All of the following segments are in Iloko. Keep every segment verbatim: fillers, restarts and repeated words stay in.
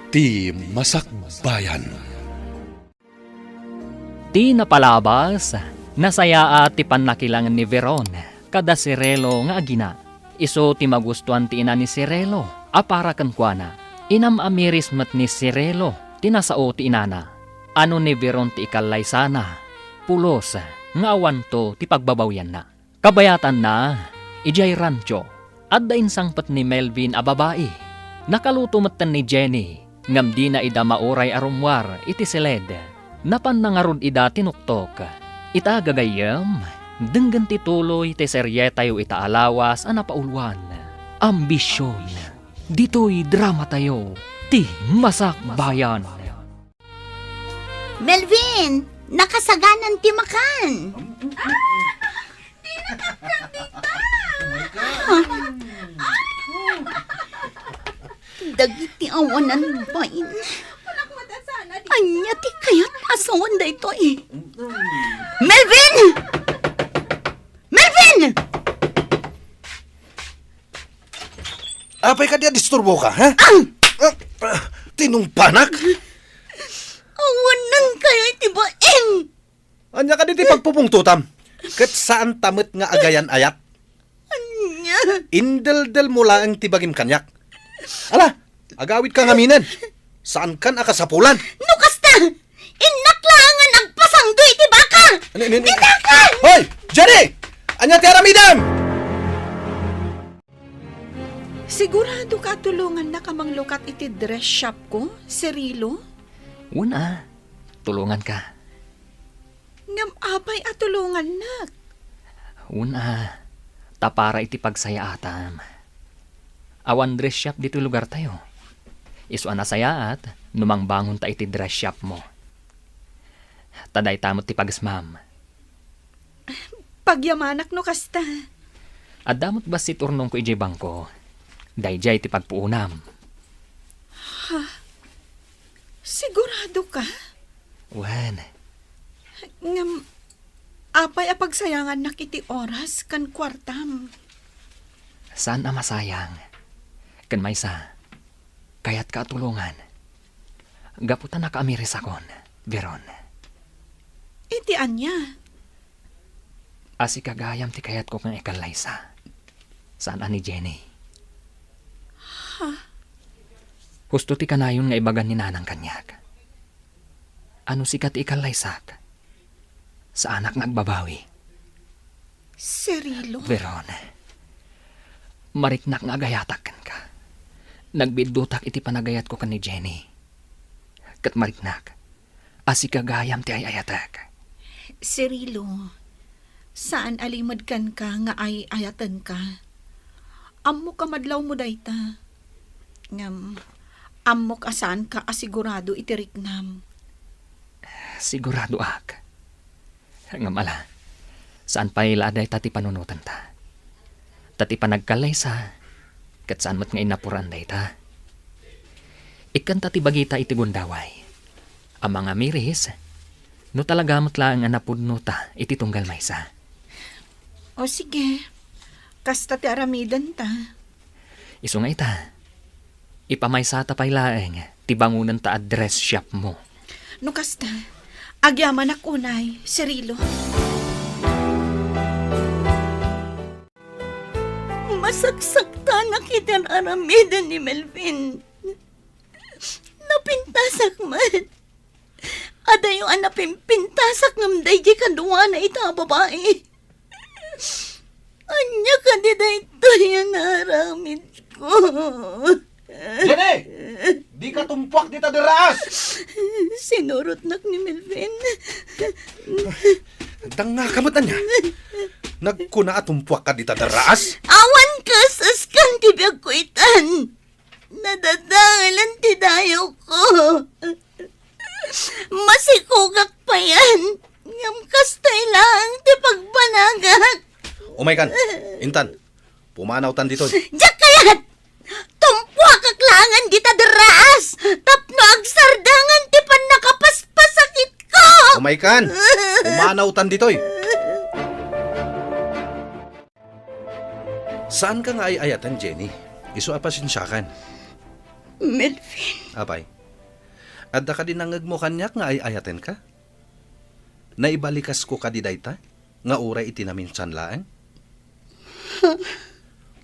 Ti Masakbayan. Ti napalabas, nasayaat ti pannakilangen ni Veron kada Cirilo nga agina. Isu ti magustoan ti ina ni Cirilo a para kenkuana. Inam-amiris met ni Cirilo ti nasao ti inana. Ano ni Veron ti ikallaysana, pulos nga awanto ti pagbabawianna. Kabayatanna, idiay rancho, adda insangpet ni Melvin a babai. Nakaluto metten ni Jenny, ngem dina ida mauray a rummuar iti siled. Napan nangarud ida tinuktok. Ita gagayyem, denggen ti tuloy ti serietayo ita a lawas a napauluan. Ambision. Ditoy dramatayo, ti Masakbayan. Melvin, nakasaganan ti makan. Dagiti awanan bain. Ania ti kayat a sawen daytoy? Melvin! Melvin! Apay kadi a disturboka, ha? Ah! Ah, ah, tinungpanak? Awanenkayo iti bain! Ania kadi ti pagpupungtotam? Ket saanta met nga agayan-ayat? Ania? Indeldelmo laeng ti bagim kaniak. Ala, agawidka ngaminen. Saankan a kasapulan. No kasta, innak laeng nga nagpasangdo iti baka! Ani, ani, ani? Ditakan! Hoy! Jenny! Ania ti aramidem? Siguradoka a tulongannaka manglukat iti dress shopko, Cirilo? Wen a, tulonganka. Ngem apay a tulongannak? Wen a, ta para iti pagsayaatam. Awan dress shop ditoy lugartayo. Isu a nasayaat no mangbangonta iti dress shopmo. Ta dayta met ti pagesmam. Pagyamanak no kasta. Adda met bassit urnongko idiay bangko. Daydiay ti pagpuonam. Ha? Siguradoka? Wen. Ngem, apay a pagsayangannak iti oras ken kuartam? Saan a masayang. Ken maysa, kayatka a tulongan. Gapu ta nakaamirisakon, Veron. Iti ania? A sika gayam ti kayatko nga ikallaysa. Saan a ni Jenny. Ha? Husto ti kanayon nga ibagan ni nanang kaniak. A no sika ti ikallaysak, saanak nga agbabawi. Cirilo? Veron, mariknak nga agayatak kenka. Nagbiddutako iti panagayatko ken ni Jenny. Ket mariknak a sika gayam ti ay-ayatek. Cirilo, saan a limed kenka nga ay-ayatenka. Ammok a madlawmo dayta. Ngem, ammok a saanka a sigurado iti riknam. Siguradoak. Ngem ala, saan pay la a dayta ti panunotenta. Ta ti panagkallaysa, ket saan met nga innapuran dayta. Ikkanta ti bagita iti gundaway. A mangamiris, no talaga met laeng a napudnota iti tunggal maysa. O sige, kasta ti aramidenta. Isu nga ita, ipamaysata pay laeng ti bangonenta a dress shopmo. No kasta, agyamanak unay, Cirilo. Masaksaktanak iti ar-aramiden ni Melvin. Napintasak met. Adayo a napimpintasak ngem daydi kaduana ita a babai. Ania kadi daytoy a naaramidko? Jenny! Dika tumpuak dita derraas! Sinurotnak ni Melvin. Dangngaka met ania? Nagkuna a tumpuakka dita derraas? Awan kas-askan ti biagko itan. Nadadaelan ti dayawko. Masikogak payen, ngem kastoy laeng ti pagbanagak. Umaykan, intan, pumanawtan ditoy. Diak kayat! Tumpuakak laengen dita derraas tapno agsardengen ti pannakapaspasakitko! Umaykan, pumanawtan ditoy. Saanka nga ay-ayaten, Jenny. Isu a pasensiakan. Melvin. Apay? Adda kadi nangngegmo kaniak nga ay-ayatenka? Naibalikasko kadi dayta nga uray iti naminsan laeng?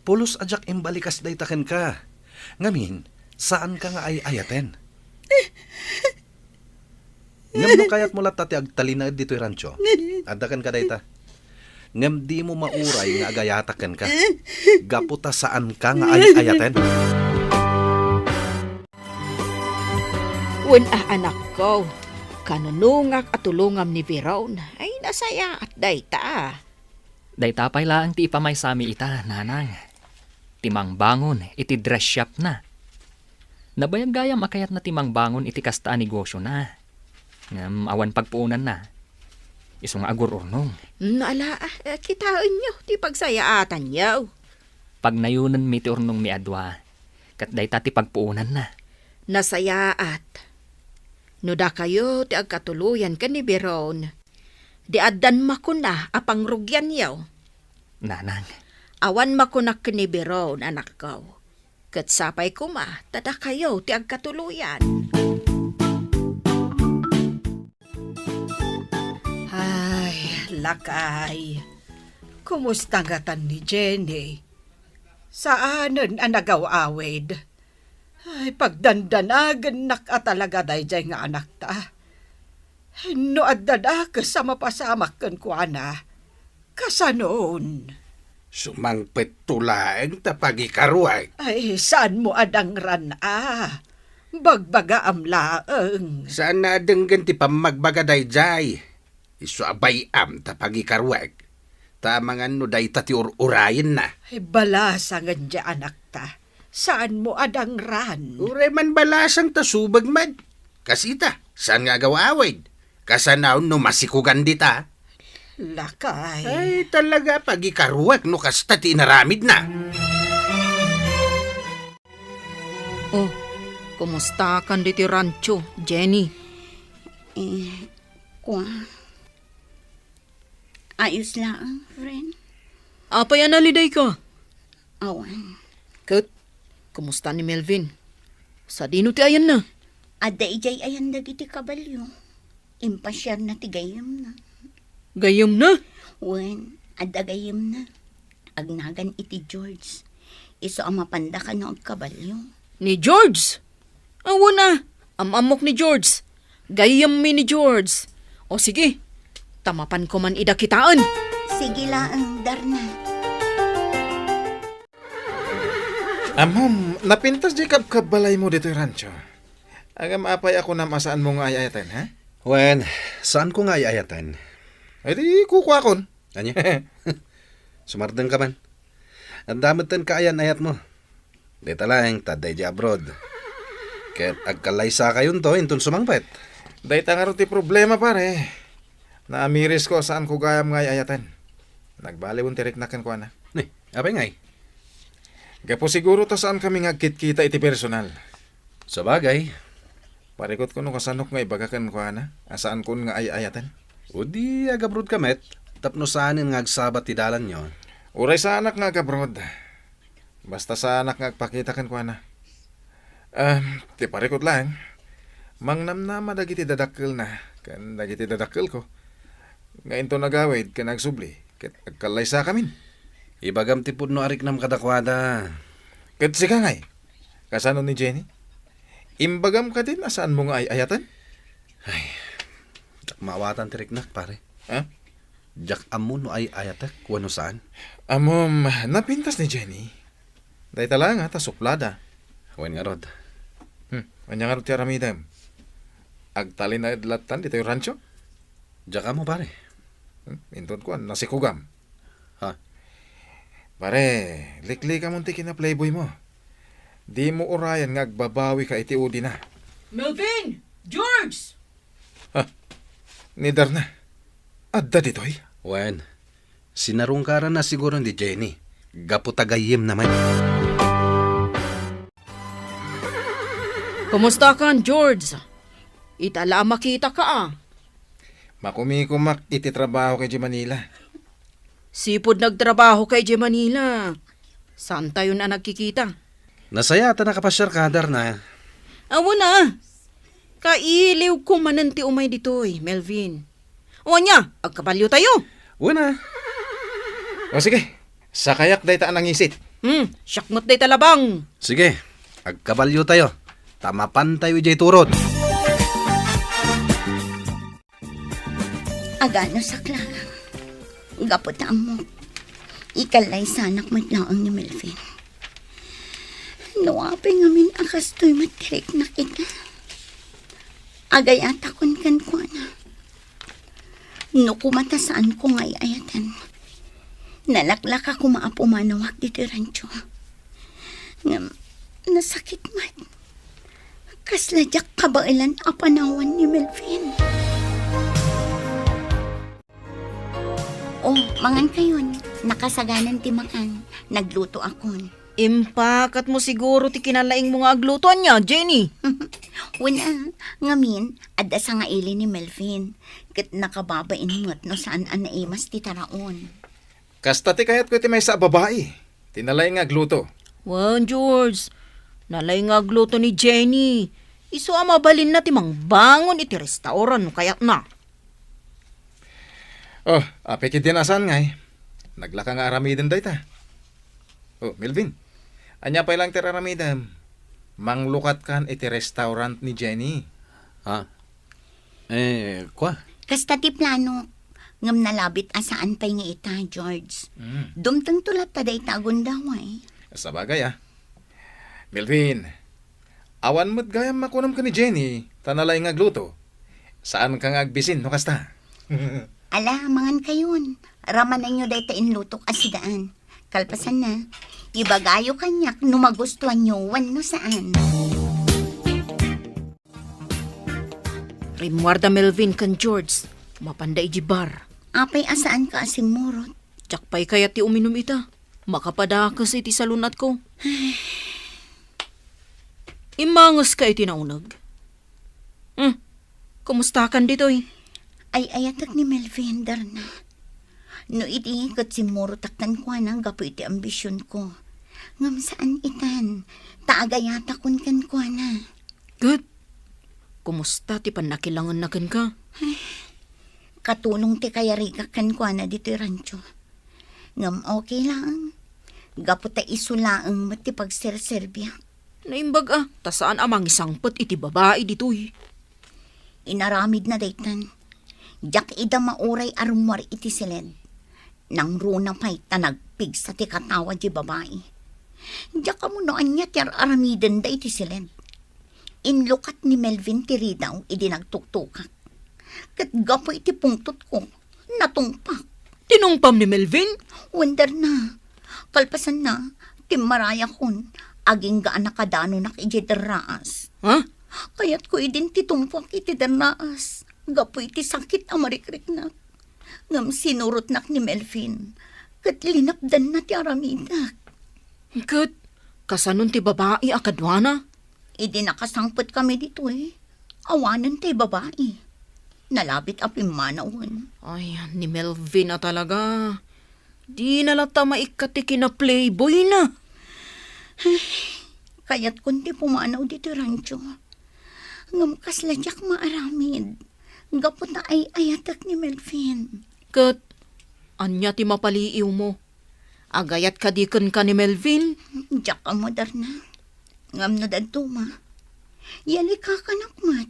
Pulos a diak imbalikas dayta kenka. Ngamin, saanka nga ay-ayaten. Ngem no kayatmo latta ti agtalinaed ditoy rancho, adda kenka dayta. Ngem dimo mauray nga agayatak kenka. Gapu ta saanka nga ay-ayaten. Wen a, anakko, kanunongak a tulongam ni Biron. Ay, nasayaat dayta. Dayta pay laeng ti ipamaysami ita, nanang. Ti mangbangon iti dress shopna. Nabayag gayam a kayatna ti mangbangon iti kasta a negosiona. Ngem awan pagpuonanna. Isu nga agur-urnong. Ala, eh, kitaenyo ti pagsayaatanyo. Pagnayonenmi ti urnongmi a dua, ket dayta ti pagpuonanna. Nasayaat. No dakayo ti agkatuloyan ken ni Biron, di addan makuna a pangrugianyo. Nanang. Awan makunak ken ni Biron, anakko. Ket sapay koma ta dakayo ti agkatuloyan. Ay, lakay. Kumusta ngatan ni Jenny? Saanen a nagaw-awid. Ay, pagdandanagennak a talaga daydiay nga anakta. No adda dakes a mapasamak kenkuana, kasanon? Sumangpetto laeng ta pagikaruek. Ay, saanmo a dangran a. Bagbagaam laeng. Saan a denggen ti pammagbaga daydiay. Isu a bay-am ta pagikaruek. Ta amangan no dayta ti ur-urayenna. Ay, balasangen diay anakta. Saanmo a dangran? Uray man balasang ta subeng met. Kas ita, saan nga agaw-awid? Kasanaon no masikugan dita? Lakay. Ay, talaga, pagikaruek no kasta ti inaramidna. Oh, kumustakan ditoy rancho, Jenny? Eh, kua, ayos laeng, friend. Apay a nalidayka? Awan. Ket, kumusta ni Melvin? Sadino ti ayanna? Adda idiay ayan dagiti kabalio. Impasiarna ti gayyemna. Gayyemna? Wen, adda gayyemna. Agnagan iti George. Isu a mapanda kano agkabalio. Ni George? Awan a, am-ammok ni George. Gayyemmi ni George. O sige, ta mapanko man ida kitaen. Sige laeng, Darna. Ammom, napintas diay kabkabbalaymo ditoy rancho. Ngem apay a kunam a saanmo nga ay-ayaten, ha? Wen, saanko nga ay-ayaten. Ay, di kukuakon. Ania? Sumardengka man. Adda metten kaayan-ayatmo. Dayta laeng ta adda idiay abroad. Ket agkallaysakayonto inton sumangpet. Dayta ngarud ti problema, pare. Naamirisko a saanko gayam nga ay-ayaten. Nagbaliwen ti riknak kenkuana. Ni, apay ngay? Gapu siguro ta saankami nga agkitkita iti personal. Sabagay. Parikutko no kasanok nga ibaga kenkuana a saankon nga ay-ayaten. O di agabrodka met, tapno saanen nga agsabat ti dalanyo. Uray saanak nga agabroad. Basta saanak nga agpakita kenkuana. Ah, ti parikut laeng, mangnamnama dagiti dadakkelna ken dagiti dadakkelko nga inton agawid ken agsubli ket agkallaysakamin. Ibagam ti pudno a riknam kadakuada. Ket sika ngay, kasano ni Jenny? Imbagam kadin a saanmo nga ay-ayaten? Ay, diak maawatan ti riknak, pare. Ha? Diak ammo no ay-ayatek wenno saan. Ammom, napintas ni Jenny. Dayta laeng a ta suplada. Wen ngarud. Hmm, ania ngarud ti aramidem? Agtalinaed lattan ditoy rancho? Diak ammo, pare. Hmm, inton kuan, nasikugam. Ha? Pare, liklikamon ti kina-playboymo. Dimo urayan nga agbabawika iti udina. Melvin! George! Ha? Ni Darna? Adda ditoy? Wen, sinarungkaranna siguro ni Jenny. Gapu ta gayyemna met. Kumustakan, George? Ita la a makitaka, a. Makumikumak iti trabaho kay Manila. Sipud nagtrabaho kay Manila, saantayon a nagkikita. Nasayaat a nakapasiarka, Darna. Awan a. Kailiwko manen ti umay ditoy, Melvin. O ania, agkabaliotayo? Wen a. O sige, sakayak dayta a nangisit. Hmm, siak met dayta labang. Sige, agkabaliotayo. Ta mapantayo idiay turod. Aganusak laeng. Gapu ta ammok, ikallaysanak met laeng ni Melvin. No apay ngamin a kastoy met ti riknak ita, agayatakon kenkuana. No koma ta saanko nga ay-ayaten, nalaklaka koma a pumanawak ditoy rancho. Ngem, nasakit met. Kasla diak kabaelan a panawan ni Melvin. Oh, mangan kayon. Nakasaganan ti makan. Nagluto akon. Impakatmo siguro ti kinalaingmo nga agluto, ania, Jenny? Wen a, ngamin, adda sangaili ni Melvin. Ket nakababain met no saan a naimas ti taraon. Kasta ti kayatko iti maysa a babai, ti nalaing nga agluto. Wen, George, nalaing nga agluto ni Jenny. Isu a mabalinna ti mangbangon iti restaurant no kayatna. Oh, apay ketdin a saan ngay? Naglaka nga aramiden dayta. Oh, Melvin, ania pay laeng ti aramidem? Manglukatkan iti restaurant ni Jenny. Ah, eh, kua? Kasta ti planok. Ngem nalabit a saan pay nga ita, George. Mm. Dumtengto latta dayta a gundaway. Sabagay, ah. Melvin, awan met gayam makunam ken ni Jenny, ta nalaing nga agluto. Saanka nga agbisin no kasta? Ala, mangan kayon. Ramananyo dayta inlutok a sidaan. Kalpasanna, ibagayo kaniak no magustuanyo wenno saan. Rimmuarda Melvin ken George, mapanda idiay bar. Apay a saanka a simmurot? Diak pay kayat ti uminum ita. Makapadakes iti salun-atko. Immangeska iti nauneg. Hmm, kumustakan ditoy? Ay-ayatek ni Melvin, Darna. No idi ket simmurotak kenkuana gapu iti ambisionko. Ngem saan itan, ta agayatakon kenkuana. Ket, kumusta ti pannakilangenna kenka? Ay, katulong ti kayarigak kenkuana ditoy rancho. Ngem okay laeng. Gapu ta isu laeng met ti pagserserbiak. Naimbag a, ta saan a mangisangpet iti babai ditoy. Inaramidna daytan. Diak ida mauray a rummuar iti siled. Nangruna pay ta nagpigsa ti katawa diay babai. Diak ammo no ania ti ar-aramidenda iti siled. Inlukat ni Melvin ti ridaw idi nagtuktukak. Ket gapu iti pungtotko, natungpak. Tinungpam ni Melvin? Wen, Darna. Kalpasanna, timmarayakon, agingga a nakadanunak idiay derraas. Ha? Kayatko idin ti tungpak iti derraas, gapu iti sakit a marikriknak. Ngem sinurotnak ni Melvin, ket linapdanna ti aramidek. Ket kasanon ti babai a kaduana? Idi nakasangpetkami ditoy, awanen tay babai. Nalabit a pimmanawen. Ay, ni Melvin a talaga. Dina latta maikkat ti kina-playboyna. Ay, kayatkon ti pumanaw ditoy rancho. Ngem kasla diak maaramid. Gapu ta ay-ayatek ni Melvin. Ket ania ti mapaliiwmo? Agayat kadi kenka ni Melvin? Diak ammo, Darna. Ngem no dadduma, yalikakanak met.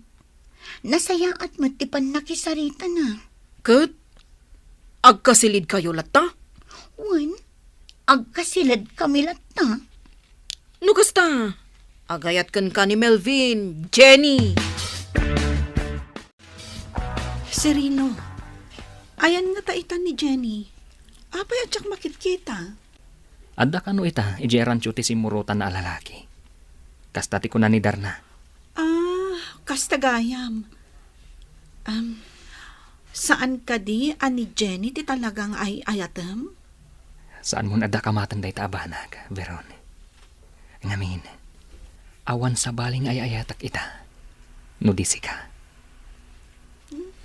Nasayaat met ti pannakisaritana. Ket agkasilidkayo latta? Wen, agkasiledkami latta. No kasta, agayat kenka ni Melvin, Jenny. Serino, ayan ngata itan ni Jenny? Apay a diak makitkita? Adda kano ita idiay rancho ti simmurotanna a lalaki? Kasta ti kuna ni Darna. Ah, kasta gayam. Am, saan kadi a ni Jenny ti talaga nga ay-ayatem? Saanmon adda kamaten dayta a banag, Veron. Ngamin, awan sabali nga ay-ayatek ita no di sika.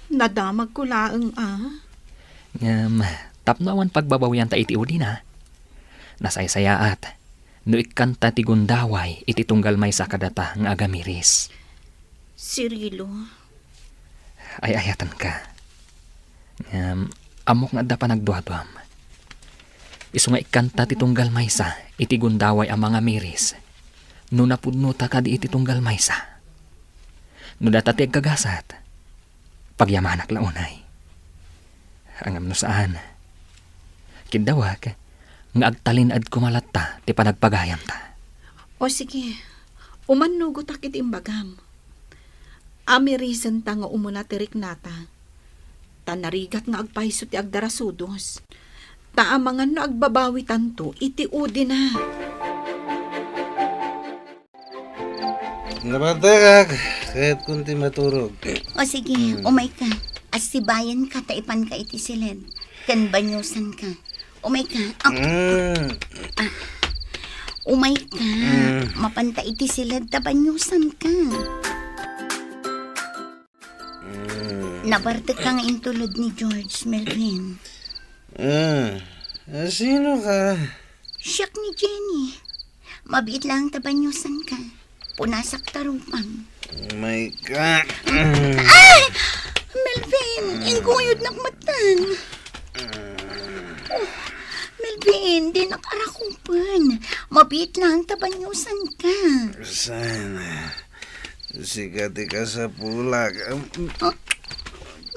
Nadamagko laeng a. Ngem, tapno awan pagbabawianta iti udina, nasaysayaat no ikkanta ti gundaway iti tunggal maysa kadata nga agamiris. Cirilo. Ay-ayatenka. Ngem, ammok nga adda panagduaduam. Isu nga ikkanta ti tunggal maysa iti gundaway a mangamiris no napudnota kadi iti tunggal maysa. No data ti agkagasat, pagyamanak la unay. Ngem no saan, kiddawek nga agtalin-ed koma latta ti panagpagayamta. O sige, umannugotak iti imbagam. Amirisenta nga umuna ti riknata. Ta narigat nga agpayso ti agdarasudos. Ta amangan no agbabawitanto iti udina. Nabatekak, kayatko ti maturog. O sige, Hmm. umayka. Assibayanka ta ipanka iti siled. Ken banyosanka. Umayka. Ah, Hmm. umayka. Hmm. Mapanta iti siled ta banyosanka. Hmm. Nabartek ka nga intulod ni George, Melvin. Ah, ah, sino ka? Siak ni Jenny. Mabiit lang ta banyosanka. Punasak ta rupam. Oh my God. Ay! Melvin, inggoyodnak metten. Oh, Melvin, dinak arakupen. Mabiit lang ta banyosanka. Sana. Sika ti kasapulak. Am-, Oh,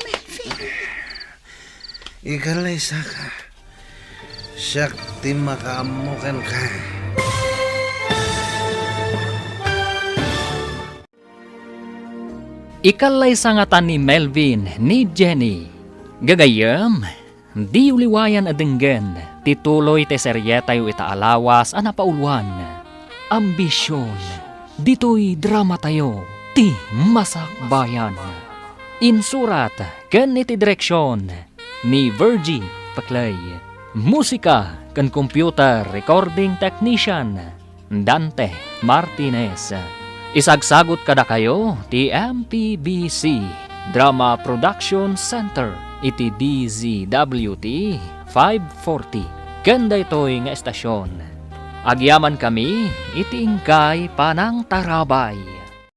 Melvin. Ikalaysaka. Siak ti makaammo kenka. Ikallaysa ngata ni Melvin ni Jenny. Gagayyem, diyo liwayan a denggen ti tuloy ti serietayo ita a lawas a napauluan, Ambision. Ditoy dramatayo, Ti Masakbayan. Insurat ken iti direksion ni Virgie Paclay. Musika ken computer recording technician, Dante Martinez. Isagsagut kadakayo ti M P B C Drama Production Center iti D Z W T five forty ken daytoy nga estasion. Agyamankami iti inkay panangtarabay.